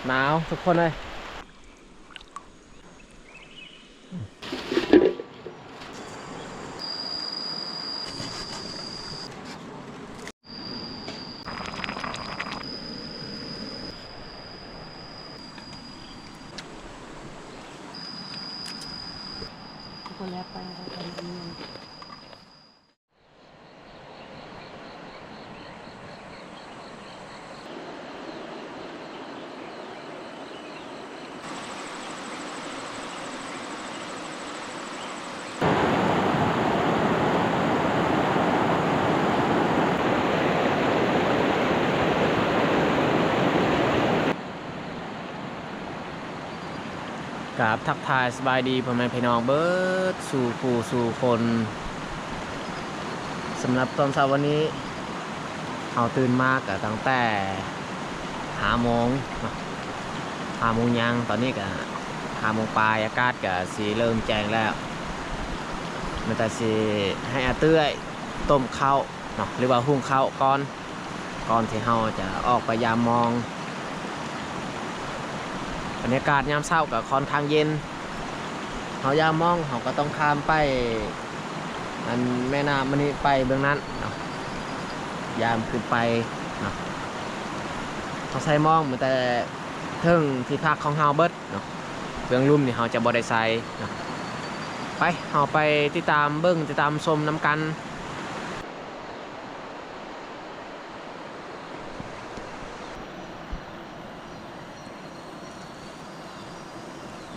ໜາວທຸກຄົນເອີຍ. ກາບທັກທາຍສະບາຍດີພໍ່ແມ່ພີ່ນ້ອງເບີດສູ່ຜູ້ສູ່ຄົນ. ສຳລັບຕອນເຊົ້າວັນນີ້ ເຮົາຕື່ນມາກະຕັ້ງແຕ່ຫ້າໂມງເນາະ ຫ້າໂມງຍ່າງ. ຕອນນີ້ກະຫ້າໂມງປາຍ ອາກາດກະຊິເລີ່ມແຈ້ງແລ້ວ. ມັນກະຊິໃຫ້ອາເອື້ອຍຕົ້ມເຂົ້າເນາະ ຫຼືວ່າຫຸງເຂົ້າກ່ອນ ກ່ອນທີ່ເຮົາຈະອອກໄປຢາມມອງ. ບັນຍາກາດຍາມເຊົ້າກໍຄ່ອນຂ້າງເຢັນ. ເຮົາຢາມມອງ ເຮົາກໍຕ້ອງຂ້າມໄປ ອັນແມ່ນ້ຳມັນນີ້ໄປເບື້ອງນັ້ນເນາະ ຢາມຂຶ້ນໄປເນາະ. ເຮົາໃສ່ມອງມາແຕ່ເທິງທີ່ພັກຂອງເຮົາເບິດເນາະ ເບື້ອງລຸ່ມນີ້ເຮົາຈະບໍ່ໄດ້ໃສ່ເນາະ. ໄປ ເຮົາໄປຕິດຕາມເບິ່ງ ຕິດຕາມຊົມນຳກັນ.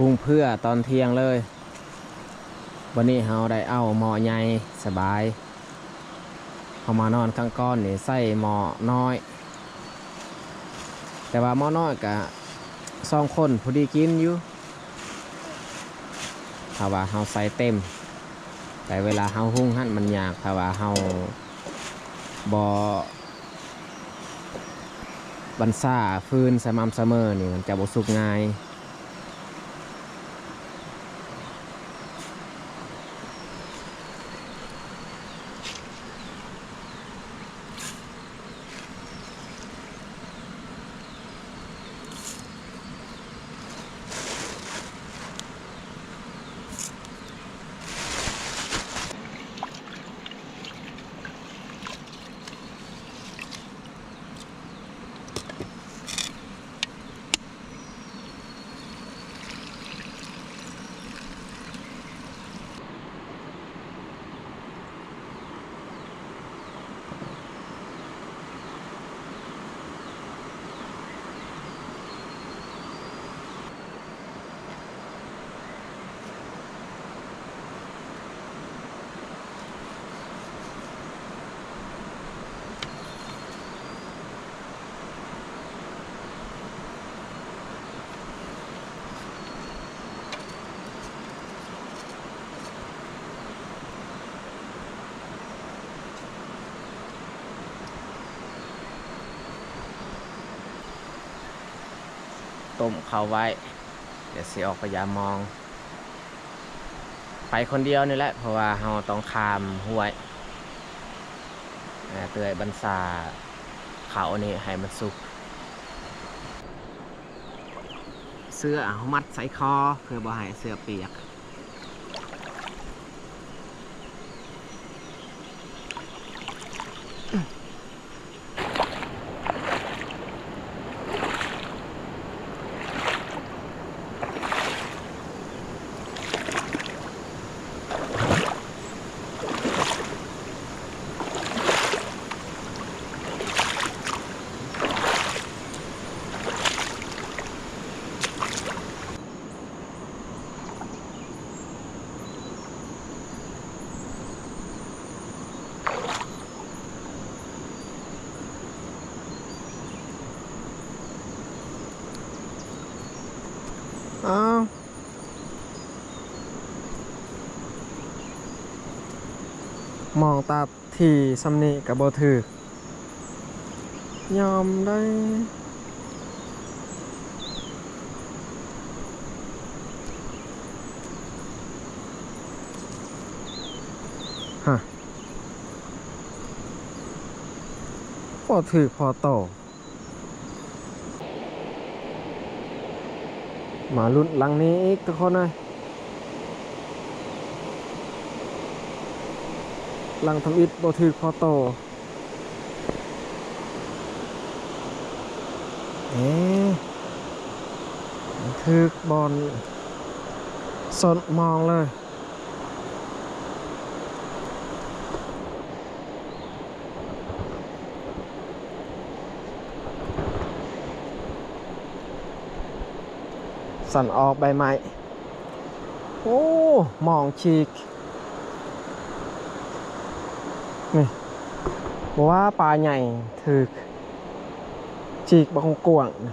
ຫຸງເພື່ອຕອນທ່ຽງເລີຍ. ວັນນີ້ເຮົາໄດ້ເອົາໝໍ້ໃຫຍ່ສະບາຍ. ເຮົາມານອນຄັ້ງກ່ອນນີ້ໃຊ້ໝໍ້ນ້ອຍ ແຕ່ວ່າໝໍ້ນ້ອຍກະສອງຄົນພໍດີກິນຢູ່ ຖ້າວ່າເຮົາໃສ່ເຕັມ. ແຕ່ເວລາເຮົາຫຸງຫັ້ນມັນຍາກ ຖ້າວ່າເຮົາບໍ່ບັນຊາຟືນສະໝ່ຳສະເໝີນີ້ ມັນຈະບໍ່ສຸກງ່າຍ. ຕົ້ມເຂົ້າໄວ້ ດຽວຊິອອກໄປຢາມມອງ. ໄປຄົນດຽວນີ້ແຫຼະ ເພາະວ່າເຮົາຕ້ອງຂ້າມຫ້ວຍ ເພື່ອບັນຊາເຂົ້ານີ້ໃຫ້ມັນສຸກ. ເສື້ອເຮົາມັດໃສ່ຄໍ ເພື່ອບໍ່ໃຫ້ເສື້ອປຽກ. ອ້າວ ມອງຕາທີ່ສ່ຳນີ້ກໍບໍ່ຖືກ ຍອມໄດ້. ຮະ ບໍ່ຖືກພໍໂຕ. ມາລຸ້ນຫຼັງນີ້ອີກທຸກຄົນເອີຍ. ຫຼັງທຳອິດບໍ່ຖືກພໍໂຕ. ເອ ຖືກບ່ອນສົ້ນມອງເລີຍ. ສັນອອກໃບໄມ້. ໂອ້ ມອງຈີກ ນີ້ ບໍ່ວ່າປາໃຫຍ່ຖືກ ຈີກບັກກວ້າງໆ.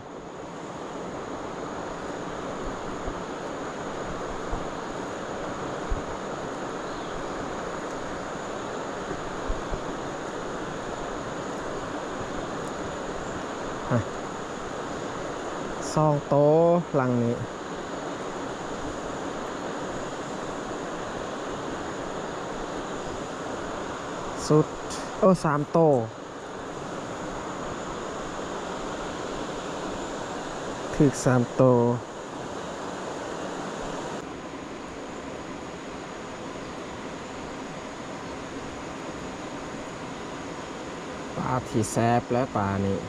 ສອງໂຕຫຼັງນີ້ ສຸດ ໂອ້ ສາມໂຕ. ຖືກສາມໂຕ. ປາທີ່ແຊບແຫຼະປານີ້.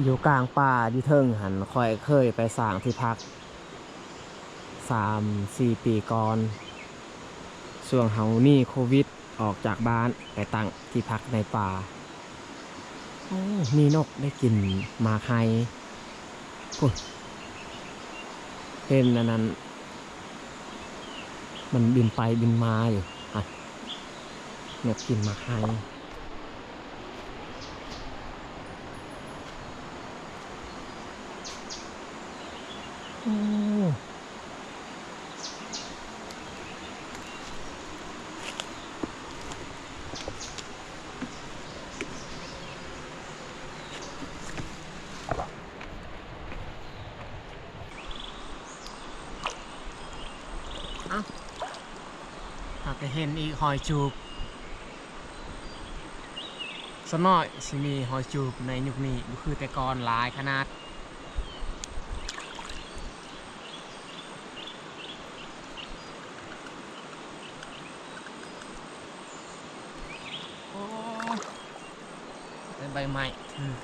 ຢູ່ກາງປ່າຢູ່ເທິງຫັ້ນ ຂ້ອຍເຄີຍໄປສ້າງທີ່ພັກສາມສີ່ປີກ່ອນ ຊ່ວງເຮົາໜີໂຄວິດ ອອກຈາກບ້ານໄປຕັ້ງທີ່ພັກໃນປ່າ. ໂອ້ ມີນົກໄດ້ກິນໝາກໄຮພຸ້ນ ເຫັນອັນນັ້ນ ມັນບິນໄປບິນມາຢູ່ຫັ້ນ ນົກກິນໝາກໄຮ. ໂອ້ ເອົ້າ ເຮົາກໍເຫັນອີກຫອຍຈູບ. ສ່ວນໜ້ອຍຊິມີຫອຍຈູບໃນຍຸກນີ້ ບໍ່ຄືແຕ່ກ່ອນຫຼາຍຂະໜາດ. ໂອ້ ໃບໄມ້ຖືກ.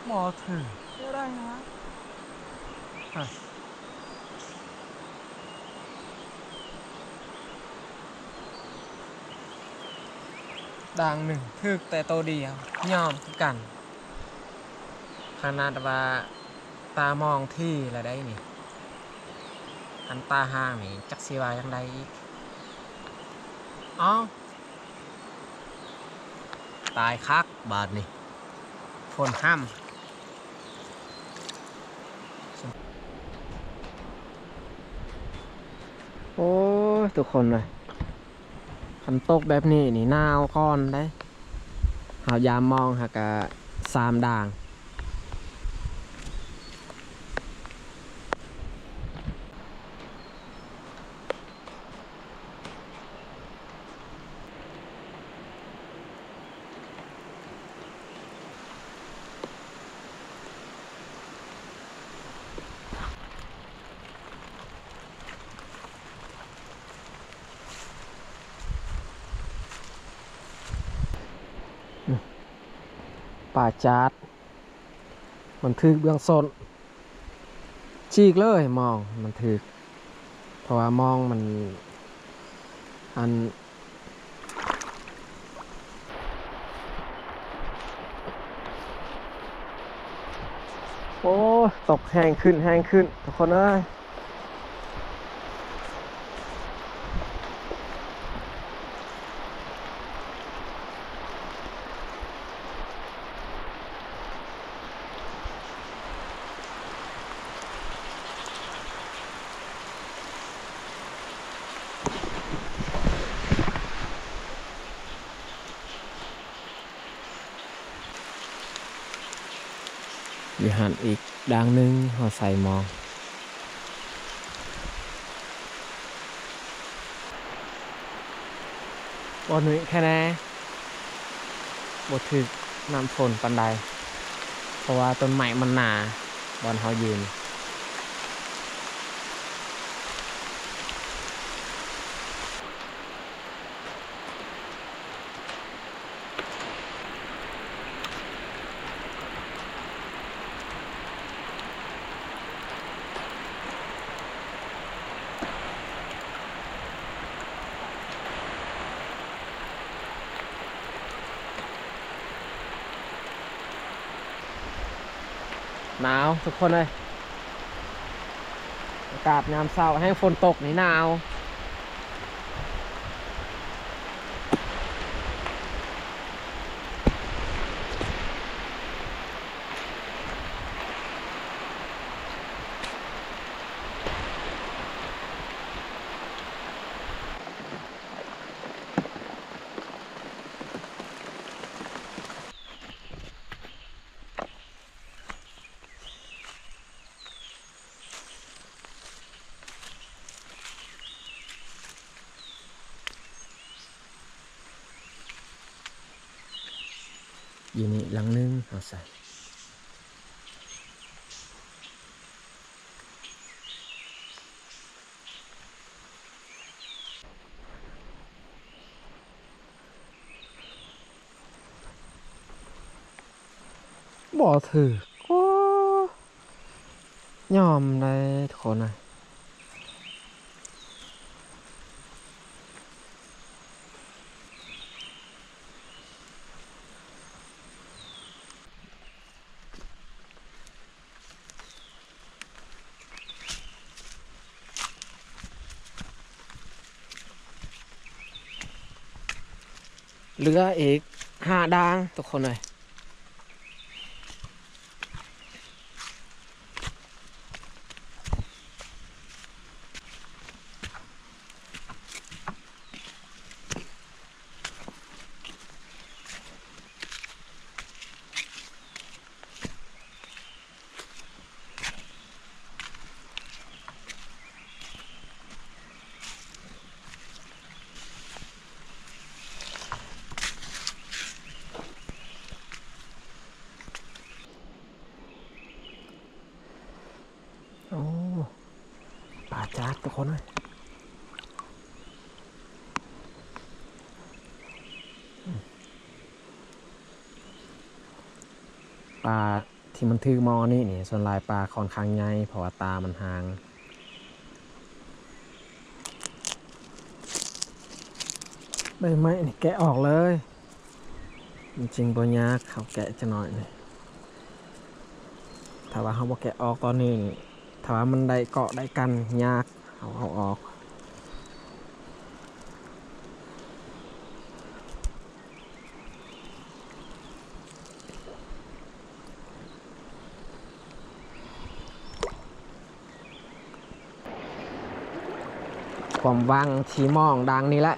ບໍ່ຖືກ ເຈົ້າໄດ້ນະ ຮະ ດ່າງໜຶ່ງຖືກແຕ່ໂຕດຽວ ຍອມຄືກັນ. ຂະໜາດວ່າຕາມອງຖີ່ລະໄດ໋ນີ້ ອັນຕາຫ່າງນີ້ຈັກຊິວ່າຈັ່ງໃດອີກ. ເອົ້າ ຕາຍຄັກບາດນີ້ ຝົນຫ້ຳ. ໂອ້ຍ ທຸກຄົນເອີຍ ຄັນຕົກແບບນີ້ນີ້ໜາວກ່ອນເດ້. ເຮົາຢາມມອງຫາກະສາມດ່າງ. ປາຈາດ ມັນຖືກເບື້ອງສົ້ນ ຈີກເລີຍມອງມັນຖືກ ເພາະວ່າມອງມັນ ອັນ ໂອ້ຍ ຕົກແຮງຂຶ້ນ ແຮງຂຶ້ນ ທຸກຄົນເອີຍ. ໂ ຢູ່ຫັ້ນອີກດ່າງໜຶ່ງ ເຮົາໃສ່ໝອງ. ບໍ່ໜຸ້ຍແຄ່ແນ່ ບໍ່ຖືກນ້ຳຝົນປານໃດ ເພາະວ່າຕົ້ນໄມ້ມັນໜາ ບ່ອນເຮົາຢືນ. ໜາວທຸກຄົນເອີຍ ອາກາດຍາມເຊົ້າ ແຮ່ງຝົນຕົກນີ້ໜາວ. ຢູ່ນີ້ຫຼັງໜຶ່ງ ເຮົາໃສ່. ບໍ່ຖືກ ໂອ້ ຍອມໄດ້ທຸກຄົນນະ. ເຫຼືອອີກຫ້າດ່າງທຸກຄົນເອີຍ. ໂອ້ ປາຈາກທຸກຄົນເອີຍ ປາ ທີ່ມັນຖືກໝໍ້ນີ້ນີ້ ສ່ວນຫຼາຍປາຂ້ອນຂ້າງໃຫຍ່ ເພາະວ່າຕາມັນຫ່າງ. ໃບໄມ້ນີ້ແກະອອກເລີຍ ມັນຈຶ່ງບໍ່ຍາກ ເຮົາແກະຈັກໜ້ອຍນີ້. ຖ້າວ່າເຮົາບໍ່ແກະອອກຕອນນີ້ນີ້ ຖ້າວ່າມັນໄດ້ເກາະໄດ້ກັນ ຍາກ ເຮົາເອົາອອກ. ຄວາມຫວັງທີ່ມອງດັ່ງນີ້ແຫຼະ.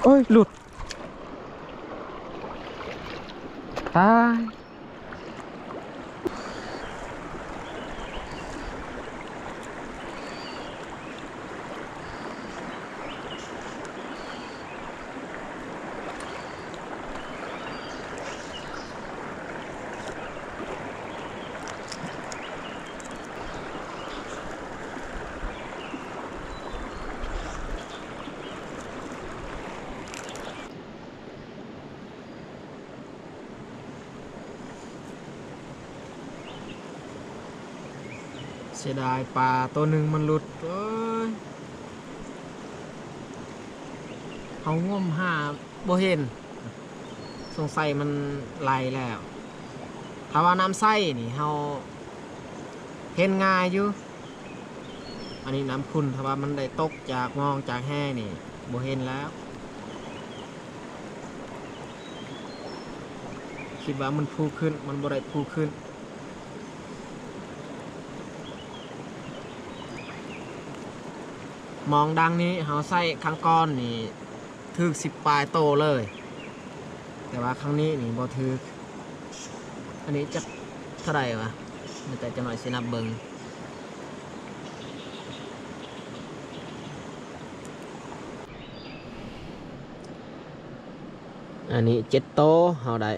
ໂອ້ຍ ຫຼຸດ ຕາຍ. ໂ ເສຍດາຍປາໂຕໜຶ່ງມັນຫຼຸດ. ໂອ້ຍ ເຮົາງົມຫາບໍ່ເຫັນ ສົງໄສມັນໄຫຼແລ້ວ. ຖ້າວ່ານ້ຳໃສນີ້ເຮົາເຫັນງ່າຍຢູ່. ອັນນີ້ນ້ຳຂຸ່ນ ຖ້າວ່າມັນໄດ້ຕົກຈາກມອງຈາກແຮ່ນີ້ບໍ່ເຫັນແລ້ວ. ຄິດວ່າມັນຟູຂຶ້ນ ມັນບໍ່ໄດ້ຟູຂຶ້ນ. ມອງດັ່ງນີ້ເຮົາໃຊ້ຄັ້ງກ່ອນນີ້ຖືກສິບປາຍໂຕເລີຍ ແຕ່ວ່າຄັ້ງນີ້ນີ້ບໍ່ຖືກ. ອັນນີ້ຈັກເທົ່າໃດວະ? ແຕ່ຈັກໜ້ອຍຊິນັບເບິ່ງ. ອັນນີ້ເຈັດໂຕເຮົາໄດ້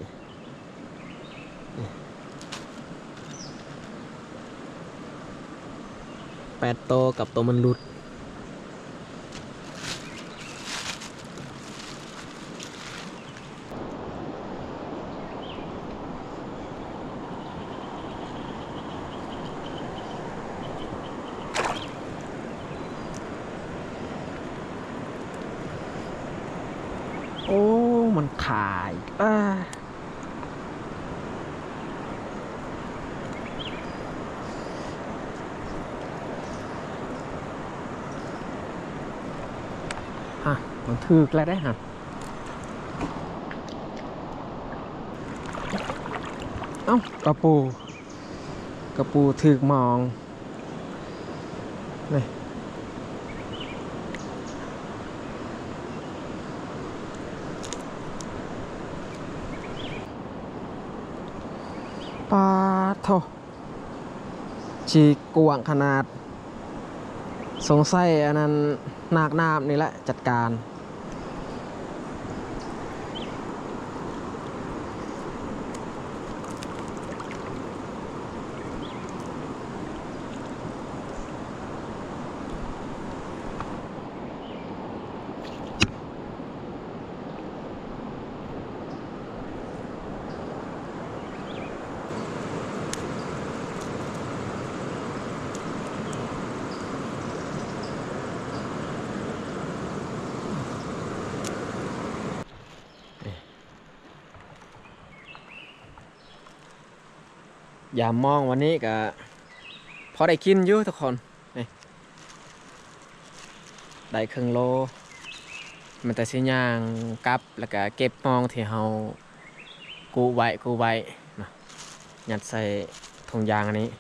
ແປດໂຕກັບໂຕມັນຫຼຸດ. ໂອ້ ມັນຂາຍ ເອີ ຮະ ມັນຖືກແລ້ວເດ້ຮະ. ເອົ້າ ກະປູ ກະປູຖືກມອງ ນີ້ ປາດໂທ້ ຈີກກວ້າງຂະໜາດ. ສົງໄສອັນນັ້ນ ນາກນ້ຳນີ້ແຫຼະຈັດການ. ຢາມມອງວັນນີ້ກະພໍໄດ້ກິນຢູ່ທຸກຄົນ. ນີ້ ໄດ້ເຄິ່ງໂລ ມັນແຕ່ຊິຍ່າງກັບ ແລ້ວກະເກັບມອງທີ່ເຮົາກູ້ໄວ້ ກູ້ໄວ້ເນາະ ຍັດໃສ່ຖົງຢາງອັນນີ້.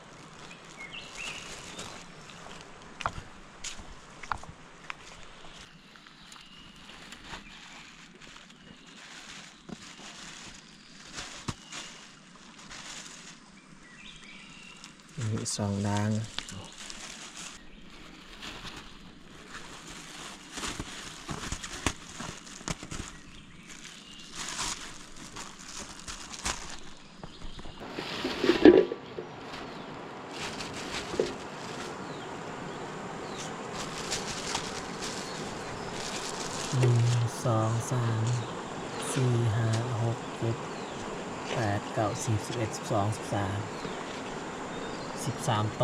ມີສອງດ່າງ ໜຶ່ງ ສອງ ສາມ ສີ່ ຫ້າ ຫົກ ເຈັດ ແປດ ເກົ້າ ສິບ ສິບເອັດ ສິບສອງ ສິບສາມ ສິບສາມໂຕ.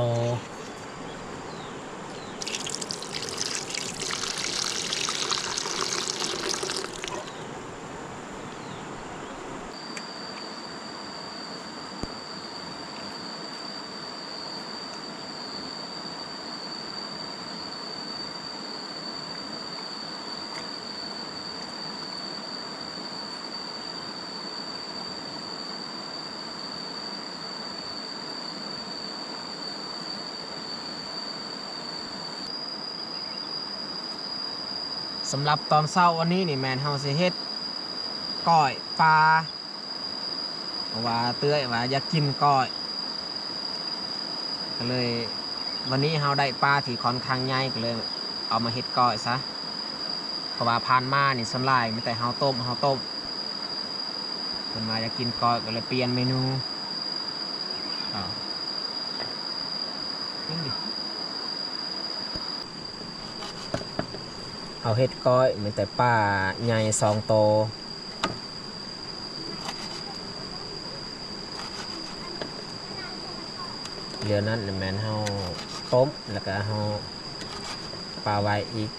ສຳລັບຕອນເຊົ້າວັນນີ້ນີ້ແມ່ນເຮົາຊິເຮັດກ້ອຍປາ ເພາະວ່າເອື້ອຍວ່າຢາກກິນກ້ອຍ ກໍເລີຍ ວັນນີ້ເຮົາໄດ້ປາທີ່ຂ້ອນຂ້າງໃຫຍ່ ກໍເລີຍເອົາມາເຮັດກ້ອຍຊະ ເພາະວ່າຜ່ານມານີ້ສ່ວນຫຼາຍມີແຕ່ເຮົາຕົ້ມ ເຮົາຕົ້ມ ເພິ່ນວ່າຢາກກິນກ້ອຍ ກໍເລີຍປ່ຽນເມນູ. ເອົາ ກິນດິ. ເຮົາເຮັດກ້ອຍມີແຕ່ປາໃຫຍ່ສອງໂຕ ເຫຼືອນັ້ນແມ່ນເຮົາ ຕົ້ມ ແລ້ວກໍເຮົາປະໄວ້ອີກ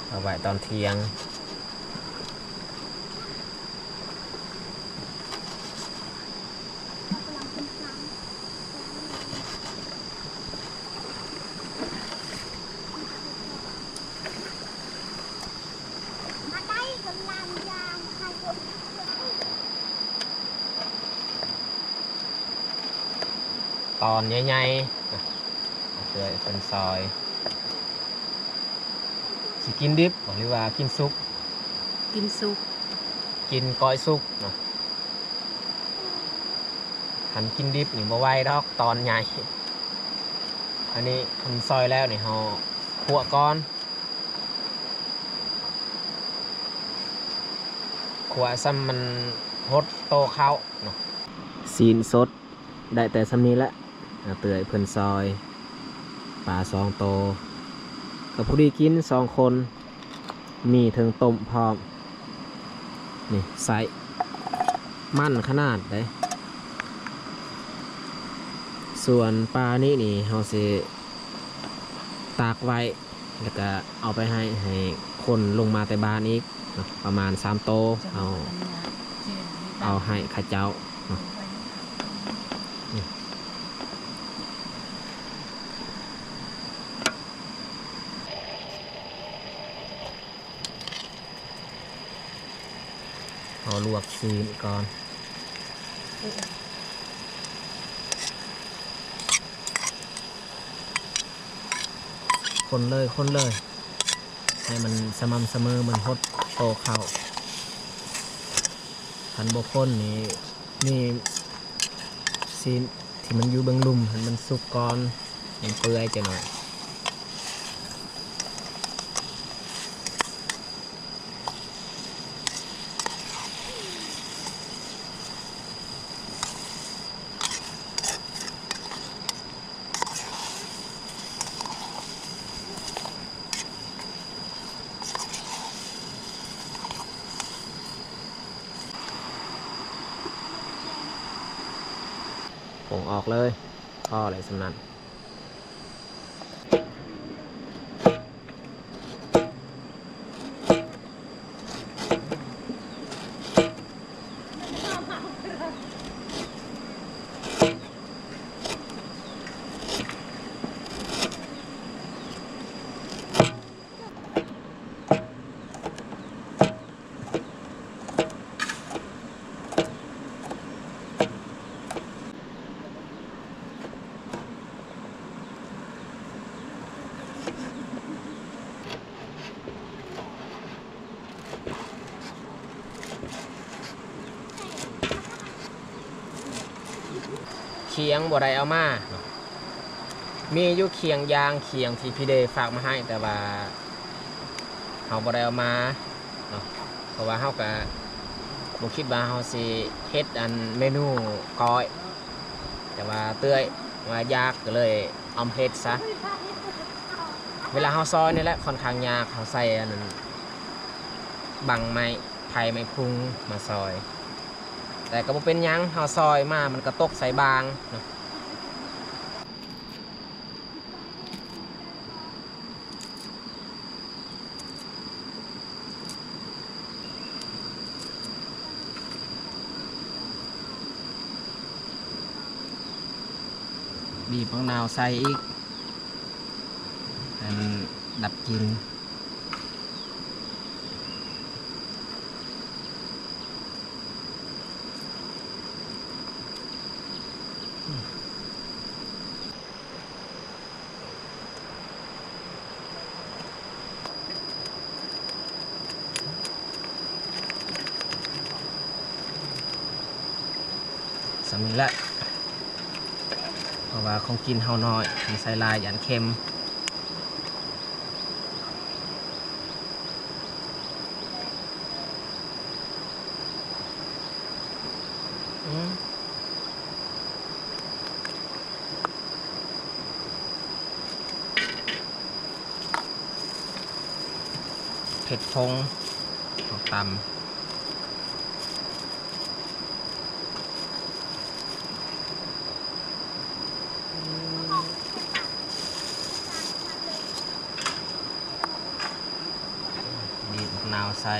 ເອົາໄວ້ຕອນທ່ຽງ. ຕອນໃຫຍ່ໆ ນະ ເອື້ອຍເພິ່ນຊອຍ. ຊິກິນດິບບໍ່ ຫຼືວ່າກິນສຸກ? ກິນສຸກ ກິນກ້ອຍສຸກເນາະ. ຄັນກິນດິບນີ້ບໍ່ໄຫວດອກ ຕອນໃຫຍ່. ອັນນີ້ຄັນຊອຍແລ້ວນີ້ ເຮົາຂົ້ວກ່ອນ ຂົ້ວຊ່ຳມັນຫົດໂຕເຂົ້າເນາະ. ຊີ້ນສົດ ໄດ້ແຕ່ຊ່ຳນີ້ແຫຼະ ອາເອື້ອຍເພິ່ນຊອຍປາສອງໂຕ ກໍພໍດີກິນສອງຄົນ ມີເທິງຕົ້ມພ້ອມ. ນີ້ໃສ່ມັນຂະໜາດເດ້. ສ່ວນປານີ້ນີ້ ເຮົາຊິຕາກໄວ້ ແລ້ວກະເອົາໄປໃຫ້ ໃຫ້ຄົນລົງມາແຕ່ບ້ານອີກເນາະ ປະມານສາມໂຕ ເອົາ ເອົາໃຫ້ເຂົາເຈົ້າເນາະ. ເຮົາລວກຊີ້ນກ່ອນ ຄົນເລີຍ ຄົນເລີຍ ໃຫ້ມັນສະໝ່ຳສະເໝີ ມັນຫົດໂຕເຂົ້າ. ຄັນບໍ່ຄົນນີ້ ນີ້ຊີ້ນທີ່ມັນຢູ່ເບື້ອງລຸ່ມຫັ້ນ ມັນສຸກກ່ອນ ມັນເປື່ອຍຈັກໜ້ອຍ. ປົງອອກເລີຍ ພໍແລ້ວສ່ຳນັ້ນ. ຂຽງບໍ່ໄດ້ເອົາມາເນາະ ມີຢູ່ຂຽງຢາງ ຂຽງທີ່ພີ່ເດຝາກມາໃຫ້ ແຕ່ວ່າເຮົາບໍ່ໄດ້ເອົາມາເນາະ ເພາະວ່າເຮົາກະບໍ່ຄິດວ່າເຮົາຊິເຮັດອັນເມນູກ້ອຍ ແຕ່ວ່າເອື້ອຍວ່າຢາກ ກໍເລີຍເອົາມາເຮັດຊະ. ເວລາເຮົາຊອຍນີ້ແຫຼະ ຂ້ອນຂ້າງຍາກ ເຮົາໃສ່ອັນນັ້ນ ບັ້ງໄມ້ໄຜ່ໄມ້ພຸງມາຊອຍ ແຕ່ກໍບໍ່ເປັນຫຍັງ ເຮົາຊອຍມາມັນກໍຕົກໃສ່ບາງເນາະ. ບີບໝາກນາວໃສ່ອີກ ໃຫ້ມັນດັບກິ່ນ. ສ່ຳນີ້ແຫຼະ ເພາະວ່າຂອງກິນເຮົານ້ອຍ ຄັນໃສ່ຫຼາຍຢ້ານເຄັມ. ອືມ ເຜັດຜົງ ເຮົາຕຳ. ນາວໃສ່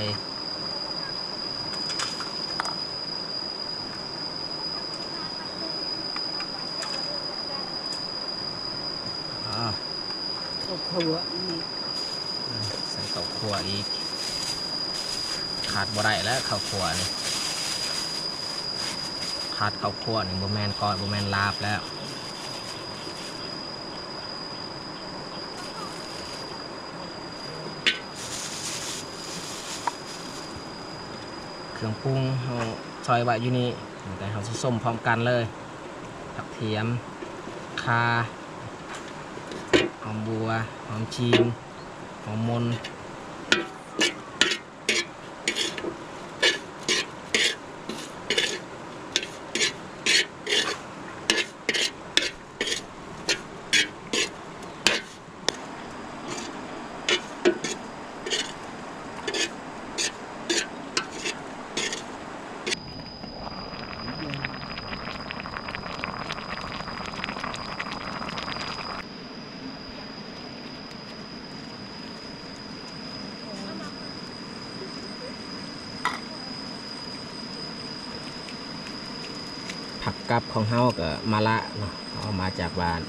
ອາ ເຂົ້າຂົ້ວອີກ ໃສ່ເຂົ້າຂົ້ວອີກ ຂາດບໍ່ໄດ້ແລ້ວເຂົ້າຂົ້ວນີ້ ຂາດເຂົ້າຂົ້ວນີ້ບໍ່ແມ່ນກ້ອຍ ບໍ່ແມ່ນລາບແລ້ວ. ເຄື່ອງປຸງເຮົາຊອຍໄວ້ຢູ່ນີ້ ແລ້ວກໍເຮົາຊິສົ້ມພ້ອມກັນເລີຍ ຜັກທຽມ ຂ່າ ຫອມບົ່ວ ຫອມຈີນ ຫອມມົນ. ຜັກກັບຂອງເຮົາກໍມະລະເນາະ ເອົາມາຈາກບ້ານ.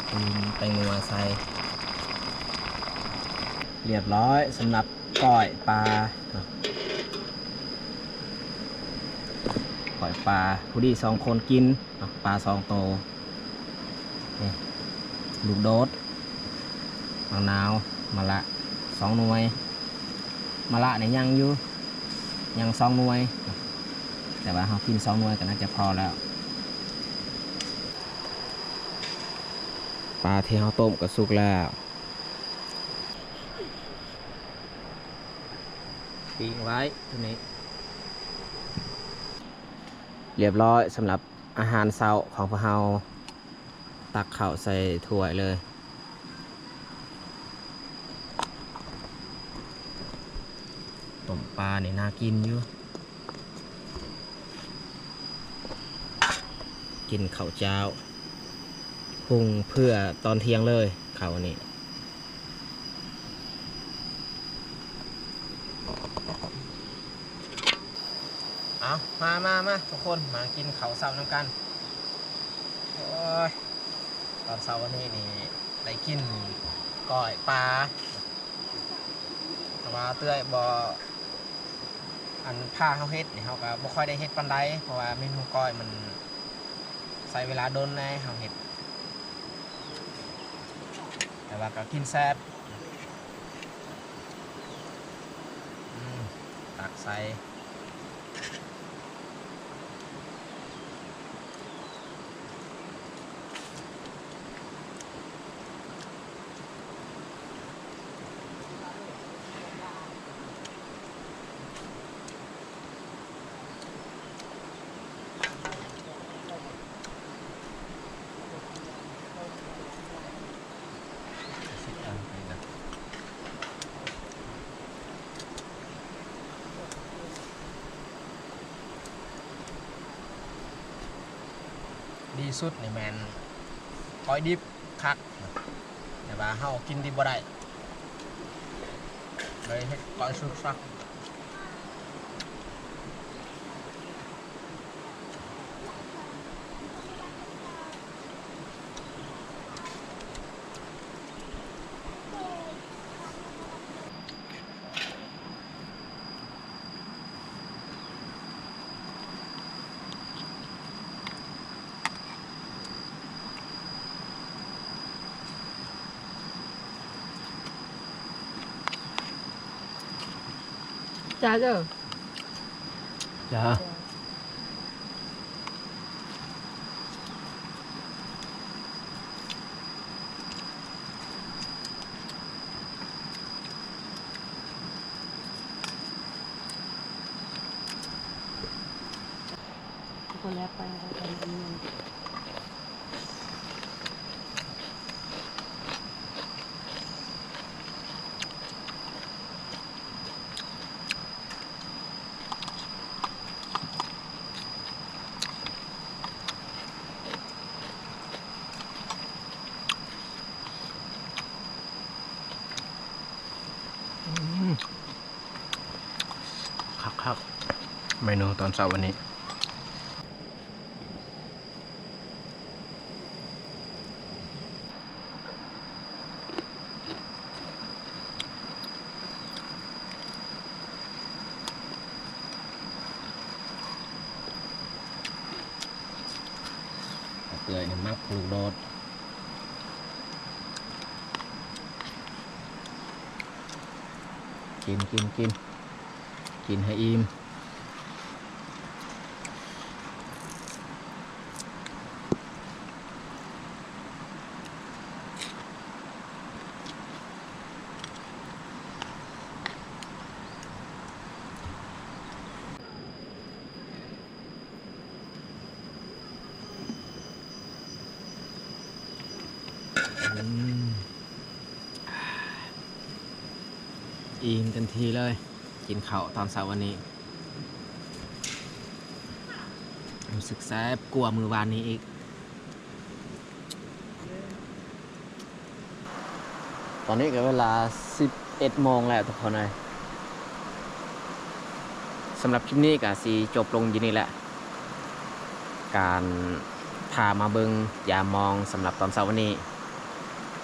ຕີນແປ້ງນົວໃສ່ ລຽບຮ້ອຍສຳລັບກ້ອຍປາເນາະ ກ້ອຍປາ ພໍດີສອງຄົນກິນເນາະ ປາສອງໂຕ. ນີ້ ລູກໂດດ ໝາກນາວ ມະລະ ສອງໜ່ວຍ ມະລະນີ້ຍັງຢູ່ ຍັງສອງໜ່ວຍ ແຕ່ວ່າເຮົາກິນສອງໜ່ວຍກໍໜ້າຈະພໍແລ້ວ. ປາທີ່ເຮົາຕົ້ມກໍສຸກແລ້ວ ປີ້ງໄວ້ຕົວນີ້ ລຽບຮ້ອຍສຳລັບ ອາຫານເຊົ້າຂອງພວກເຮົາ ຕັກເຂົ້າໃສ່ຖ້ວຍເລີຍ. ຕົ້ມປານີ້ໜ້າກິນຢູ່ ກິນເຂົ້າເຈົ້າ ຮຸ່ງເພື່ອຕອນທ່ຽງເລີຍ ເຂົ້ານີ້. ເອົາ ມາ ມາ ມາ ທຸກຄົນ ມາກິນເຂົ້າເຊົ້ານຳກັນ. ໂອ້ຍ ຕອນເຊົ້າວັນນີ້ນີ້ໄດ້ກິນກ້ອຍປາ ແຕ່ວ່າເອື້ອຍບໍ່ ອັນ ພາເຮົາເຮັດນີ້ ເຮົາກໍບໍ່ຄ່ອຍໄດ້ເຮັດປານໃດ ເພາະວ່າເມນູກ້ອຍມັນໃຊ້ເວລາດົນແດ່ເຮົາເຮັດ ແຕ່ວ່າກໍກິນແຊບ. ອືມ ຕັກໃສ່. ດີສຸດນີ້ແມ່ນກ້ອຍດິບຄັກ ແຕ່ວ່າເຮົາກິນດິບບໍ່ໄດ້ ເລີຍເຮັດກ້ອຍສຸກຊະ. ຈ້າເດີ ຈ້າ. ບໍ່ແລ້ວໄປແລ້ວກັນ ອັນນີ້ ເມນູຕອນເຊົ້າວັນນີ້ ເປື່ອຍນີ້ມັກລູກໂດດ ກິນ ກິນ ກິນ ກິນໃຫ້ອີ່ມ. ອືມ ອີ່ມເຕັມທີ່ເລີຍ ກິນເຂົ້າຕອນເຊົ້າວັນນີ້ ຮູ້ສຶກແຊບກວ່າມື້ວານນີ້ອີກ. ຕອນນີ້ກໍເວລາສິບເອັດໂມງແລ້ວທຸກຄົນເອີຍ. ສຳລັບຄລິບນີ້ກໍຊິຈົບລົງຢູ່ນີ້ແຫຼະ ການພາມາເບິ່ງຢາມມອງສຳລັບຕອນເຊົ້າວັນນີ້.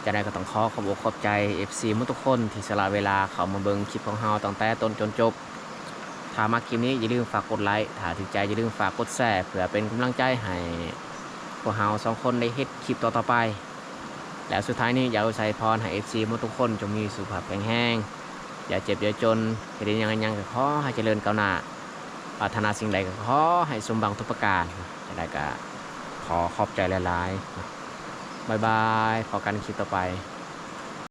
ຈັ່ງໃດກໍຕ້ອງຂໍຂອບອົກຂອບໃຈເອັຟຊີໝົດທຸກຄົນທີ່ສະຫຼະເວລາເຂົ້າມາເບິ່ງຄລິບຂອງເຮົາຕັ້ງແຕ່ຕົ້ນຈົນຈົບ. ຖ້າມັກຄລິບນີ້ຢ່າລືມຝາກກົດໄລ, ຖ້າຖືກໃຈຢ່າລືມຝາກກົດແຊ ເພື່ອເປັນກຳລັງໃຈໃຫ້ພວກເຮົາສອງຄົນໄດ້ເຮັດຄລິບຕໍ່ໆໄປ. ແລ້ວສຸດທ້າຍນີ້ຢາກອວຍໄຊພອນໃຫ້ເອັຟຊີໝົດທຸກຄົນຈົ່ງມີສຸຂະພາບແຂງແຮງ, ຢ່າເຈັບຢ່າຈົນ, ເຮັດຫຍັງຫຍັງກໍຂໍໃຫ້ຈະເລີນກ້າວໜ້າ, ປາດຖະໜາສິ່ງໃດກໍຂໍໃຫ້ສົມຫວັງທຸກປະການ. ຈັ່ງໃດກໍຂໍຂອບໃຈຫຼາຍໆ. ບາຍບາຍ, ພໍ້ກັນຄລິບຕໍ່ໄປ.